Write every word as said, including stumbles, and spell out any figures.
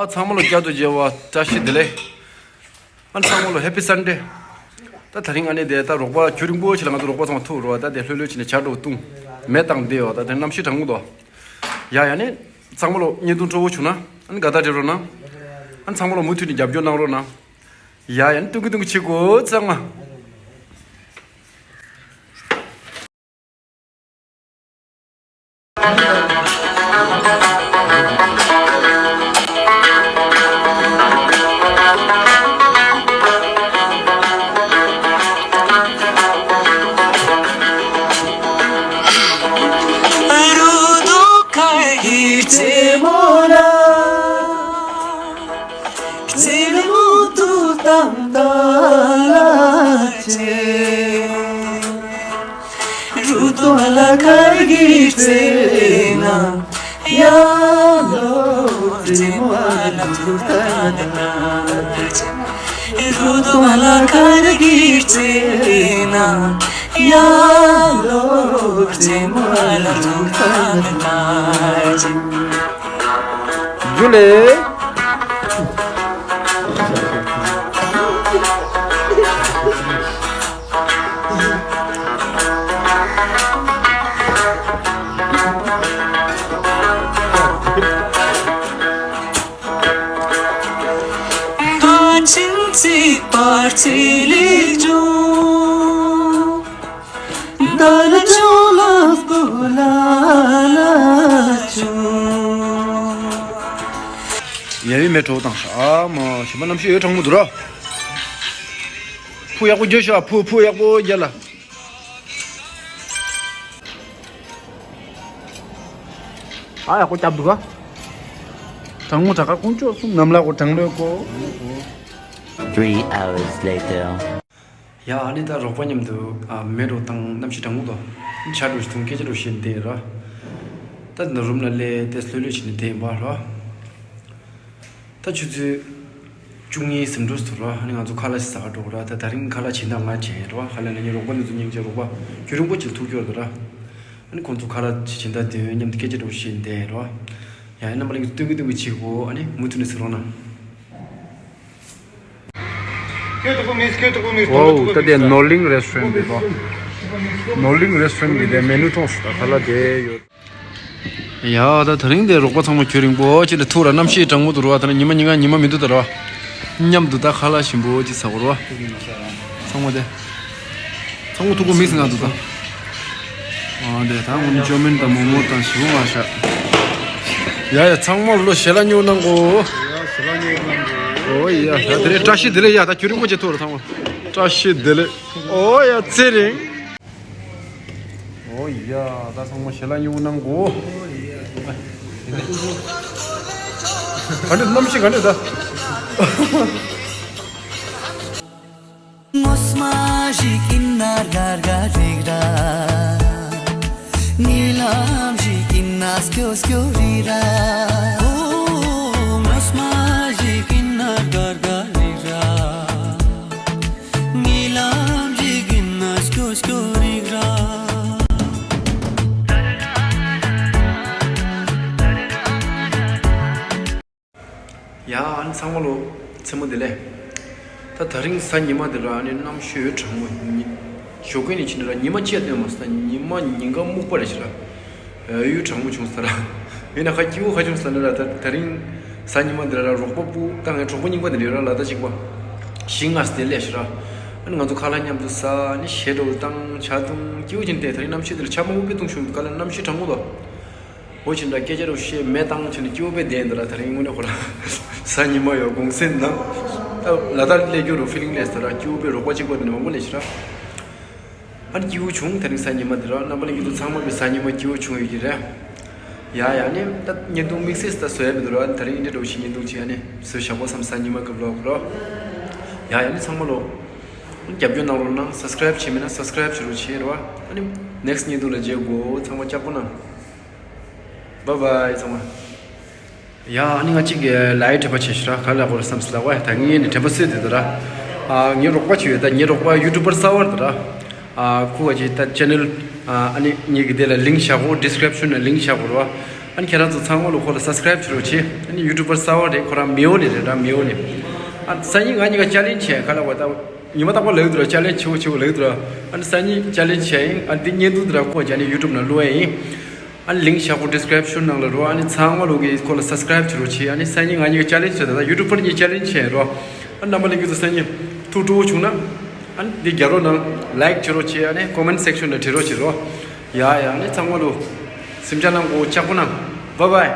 ཚང་མ་ལ་བསྐྱར་དུ་མཇལ་བ་བཀྲ་ཤིས་བདེ་ལེགས། ཨ་ཚང་མ་ལ་Happy Sunday། ད་དེ་རིང་ཨ་ནི་དེ་ད་རོགས་པ་རྒྱུན་རིང་པོ་ཞིག་ལ་ང་ཚོ་རོགས་པ་ཚང་མ་ཐུག་རོགས། ད་དེ་ལྷོད་ལྷོད་བྱས་ནས་ཇ་འདྲ་བོ་བཏུང་མེ་བཏང་བསྡད་ཡོད། ད་དེ་གནམ་གཤིས་གྲང་མོ་འདུག། ཡ་ཡ་ནི་ཚང་མ་ལ་བརྙན་ཐུང་སྤྲོ་བོ་བྱུང་ན་ཨ་ནི་དགའ་རྟགས་སྤྲད་རོགས་གནང་། ཨ་ཚང་མ་ལ་མུ་མཐུད་ནས་རྒྱབ་སྐྱོར་གནང་རོགས་གནང་། ཡ་ཡ་ནི་ཏུང་ཀི་ཏུང་ཀི་བྱེད་དགོས་ཚང་མ། ཇུ་ལེ། ཡ་ཡི་མེ་དྲོ་བཏང་ཤག། ཨ་མ་ཞི་མ་གནམ་གཤིས་ཡོད་གྲང་མོ་འདུག་ར། ཕུ་ཡག་པོ་རྒྱོབ་ཤོག། ཕུ་ཕུ་ཡག་པོ་རྒྱབ་ལ། ཨ་ཡག་པོ་རྒྱབ་འདུག་ག། གྲང་མོ་དྲག་ག་ཁོང་ཅོག་གསུམ་ནམ་ལ་གོ་གྲང་རོད་གོ། Three hours later. ཡ་ཨ་ནི་ད་རོགས་པ་མཉམ་དུ་ཨ་མེ་འདྲ་བོ་བཏང་གནམ་གཤིས་གྲང་མོ་འདུག། ཇ་འདྲ་བོ་ཞིག་འཐུང་སྐད་ཆ་འདྲ་བོ་བཤད་བསྡད་ར། ད་འདི་ན་རུམ་ལ་སླེབས་ཏེ་ལྷོད་ལྷོད་བྱས་ནས་བསྡད་ཡིན་པ་ར། ད་ཆུ་ཚོད་བཅུ་གཉིས་ཟིན་འགྲོ་སོང་ར། ཨ་ནི་ང་ཚོ་ཁ་ལག་ཞིག་ཟ་ག་འགྲོ་དགོས་ར། ད་དེ་རིང་ཁ་ལག་སྦྱིན་བདག་ང་བྱས་ར། ཁ་ལག་ལེན་མཁན་རོགས་པ་འདི་ཚོ་སྙིང་རྗེ། རོགས་པ་རྒྱུན་རིང་པོ་ཅིག་ཐུག་ཡོད་རེད་ར། ཨ་ནི་ཁོང་ཚོ་ཁ་ལག་ཅིག་སྦྱིན་བདག་དེ་མཉམ་དུ་སྐད་ཆ་འདྲ་བོ་བཤད་བསྡད་ར། ཡ་ཡ་རྣམ་པ་ལྷན་རྒྱས་སྟོན་གི་སྟོན་གི་བྱེད་དགོས། ཨ་ནི་མུ་མཐུད་ནས་གཟིགས་རོགས་གནང་། ཁྱོད་ཐུག་གི་མིན། ཁྱོད་ཐུག་གི་མིན། ཝའོ། ད་དེ་ནོར་གླིང་རེ་སི་ཊོ་རན་ཊི་དེ་དང་། ནོར་གླིང་རེ་སི་ཊོ་རན་ཊི་གི་དེ་མེ་ནུ་མཐོང་སོང་། ད་ཁ་ལག་དེ་ཡོད། ཡ་ད་དེ་རིང་དེ་རོགས་པ་ཚང་མ་རྒྱུན་རིང་པོ་ཅིག་ལ་ཐུག་ར། གནམ་གཤིས་གྲང་མོ་འདུག་ར། ད་ནི་ཉི་མ་ཉིན་གང་ཉི་མ་མི་འདུག་ད་ར། མཉམ་དུ་ད་ཁ་ལག་ཞིམ་པོ་ཅིག་ཟ་དགོས་ར། ཚང་མ་དེ། ཚང་མ་ཐུག་གི་མིན་ཟེར་ང་འདུག་ད། ཨ་དེ་ད་ངོ་ནི་ཅོ་མིན་དང་མོག་མོག་དང་ཞིམ་པོ་མ་ཤག། ཡ་ཡ་ཚང་མ་ལོ་ཞལ་ལག་མཉེས་པོ་གནང་གོ། ཡ་ཞལ་ལག་མཉེས་པོ་གནང་གོ། ཨོ་ཡ་ད་དེ་རིང་བཀྲ་ཤིས་བདེ་ལེགས། ཡ་ད་རྒྱུན་རིང་པོ་ཅིག་ཐུག་ར་ཚང་མ། བཀྲ་ཤིས་བདེ་ལེགས། ཨོ་ཡ་ཚེ་རིང་། ཨོ་ཡ་ད་ཚང་མ་ཞལ་ལག་མཉེས་པོ་གནང་གོ། ག་འདྲ་གནམ་གཤིས་ག་འདྲ་ད། ངོ་མ་ཞིག་ཡིན་ན་དགའ་དགའ་རིག་ར། ཉེ་ལམ་ཞིག་ཡིན་ན་སྐྱོ་སྐྱོ་རིག་ར། ཨོ། ངོ་མ་ཞིག་ཡིན་ན་དགའ་དགའ་རིག་ར། ཉེ་ལམ་ཞིག་ཡིན་ན་སྐྱོ་སྐྱོ་རིག་ར། ཡ་ཨ་ནི་ཚང་མ་ལོ་མཚན་མོ་བདེ་ལེགས། ད་དེ་རིང་གཟའ་ཉི་མ་དེ་ར། ཨ་ནི་གནམ་གཤིས་ཡོད་གྲང་མོ། ཉི་ཞོགས་ཀས་ནས་ཕྱིན་ནས་ར་ཉི་མ་གཅིག་ཡང་སྟོན་མ་སོང་། ད་ཉི་མ་ཉིན་གང་སྨུག་པ་རེད་ཤག་ར། ཡོད་གྲང་མོ་བྱུང་ས་ར། ཡིན་ན་ཁ་སྐྱིད་པོ་ཁ་བྱུང་ས་ནི་ར། ད་དེ་རིང་གཟའ་ཉི་མ་དེ་ར་རོགས་པ་སྤུ་ད་ངའི་གྲོགས་པོ་རྙིང་པ་དེ་འདྲ་ར། ལ་ད་གཅིག་པ་བཞི་ལྔ་ཙམ་དེ་སླེབས་ཤག་ར། ཨ་ནི་ང་ཚོ་ཁ་ལག་མཉམ་དུ་ཟ། ཨ་ནི་གཞས་འདྲ་བོ་བཏང་ཇ་འཐུང་སྐྱིད་པོ་བྱས་ནས་བསྡད། དེ་རིང་གནམ་གཤིས་དེ་ར་ཆར་པ་སྨུག་པ་གཏོང་བྱུང་། ག་ལ་གནམ་གཤིས་གྲང་མོ་འདུག། འོ་ཅི་འདྲ་སྐད་ཆ་རུ་བཤད་མེད་བཏང་བྱས་ནས་སྐྱིད་པོ་དཔེ་བསྡད་འདུག་ར། དེ་རིང་དངོས་གནས་ཁོ་ར་གཟའ་ཉི་མ་ཡོད་གུང་སེང་ནང་། ད་ལ་དྭགས་སླེབས་རྒྱུ་རུ་ཕི་ལིང་སླེབས་སོང་ར། སྐྱིད་པོ་དཔེ་རོགས་པ་གཅིག་པོ་དེ་ནས་མང་པོ་སླེབས་ཤག་ར། ཨ་ནི་སྐྱིད་པོ་བྱུང་། དེ་རིང་གཟའ་ཉི་མ་དེ་ར། རྣམ་པ་ལྷན་རྒྱས་ཚོ་ཚང་མ་གི་གཟའ་ཉི་མ་སྐྱིད་པོ་བྱུང་ཡོད་ཀྱི་རེད། ཡ་ཡ་ནི་ད་བརྙན་ཐུང་དམིགས་བསལ་ད་བཟོ་ཡ་མི་འདུག་ར། དེ་རིང་འདི་འདྲ་བོ་ཞིག་བརྙན་ཐུང་ཅིག་ཨ་ནི་བཟོས་བཞག་པ་བསམ། གཟའ་ཉི་མ་གི་བི་ལོག་ར། ཡ་ཡ་ནི་ཚང་མ་ལོ་རྒྱབ་སྐྱོར་གནང་རོགས་གནང་། སབ་སི་ཀ་རེབ་བྱས་མེད་ན་སབ་སི་ཀ་རེབ་བྱེད་རོགས་བྱེད་ར། ཨ་ནི་ནེག་སི་ཊི་བརྙན་ཐུང་ལ་མཇལ་དགོས། ཚང་མ་ལྕགས་པོ་གནང་། བཱའི་བཱའི་ཚང་མ། ཡ་ཨ་ནི་ང་གཅིག་གི་ལའི་དྲན་པ་བྱས་ཤག་ར། ག་ལ་གོ་ར་བསམ་སི་ལ་བ་ད་ངས་ནི་དྲན་པ་གསོས་དེ་དུ་ར། ཨ་ངའི་རོགས་པ་ཅིག་ཡོད། ད་ངའི་རོགས་པ་ཡུ་ཊུབ་པར་གསར་པ་དུ་ར། ཨ་ཁོ་ག་ཅིག་ད་ཅེ་ནལ་ཨ་ནི་ངས་གི་དེ་ལ་ལིང་ཀི་བཞག་གོ། ཌི་སི་ཀི་རིབ་ཤན་ལ་ལིང་ཀི་བཞག་གོ་ར། ཨ་ནི་ཁྱེད་རང་ཚོ་ཚང་མ་ལོ་ཁོ་ལ་སབ་སི་ཀ་རའིབ་བྱེད་རོགས་བྱེད། ཨ་ནི་ཡུ་ཊུབ་པར་གསར་པ་རེད། ཁོ་རང་མེའོ་ནས་རེད། རང་མེའོ་ནས། ཨ་སང་ཉིན་ང་གཉིས་ཀ་ཅེ་ལེན་ཇི་བྱས་ཁ་ལ་བ་ད་ཉི་མ་རྟག་པར་ལབ་འདུག་ར། ཅེ་ལེན་ཇི་བྱེད་བྱེད་ལབ་འདུག་ར། ཨ་ནི་སང་ཉིན་ཅེ་ལེན་ཇི་བྱས་ཡིན། ཨ་འདི་བརྙན་ཐུང་འདི་ར་ཁོ་ཅེ་ནས་ཡུ་ཊུབ་ནང་བླུག་ཡ་ཡིན། ཨ་ནི་ལིང་ཀི་བཞག་གོ་ཌི་སི་ཀི་རིབ་ཤན་ནང་ལ་རོ། ཨ་ནི་ཚང་མ་ལོ་གི་ཁོ་ལ་སབ་སི་ཀ་རའིབ་བྱེད་རོགས་བྱེད། ཨ་ནི་སང་ཉིན་ང་གཉིས་ཀ་ཅེ་ལེན་ཇི་བྱས་ད་ད་ཡུ་ཊུབ་པར་གཉིས་ཅེ་ལེན་ཇི་བྱས་རོ། ཨ་ནི་རྣམ་པ་ལྷན་རྒྱས་ཚོ་སང་ཉིན་ཐུགས་སྤྲོ་བོ་བྱུང་ན། ཨ་ནི་འདི་རྒྱབ་རོགས་གནང་། ལའིཀ་བྱེད་རོགས་བྱེད། ཨ་ནི་ཀོ་མེན་ཊི་སེག་ཤན་ནང་བྲིས་རོགས་བྱེད་རོ། ཡ་ཡ། ཨ་ནི་ཚང་མ་ལོ་སེམས་ཅག་གནང་གོ། ཅག་པོ་གནང་། བཱའི་བཱའི།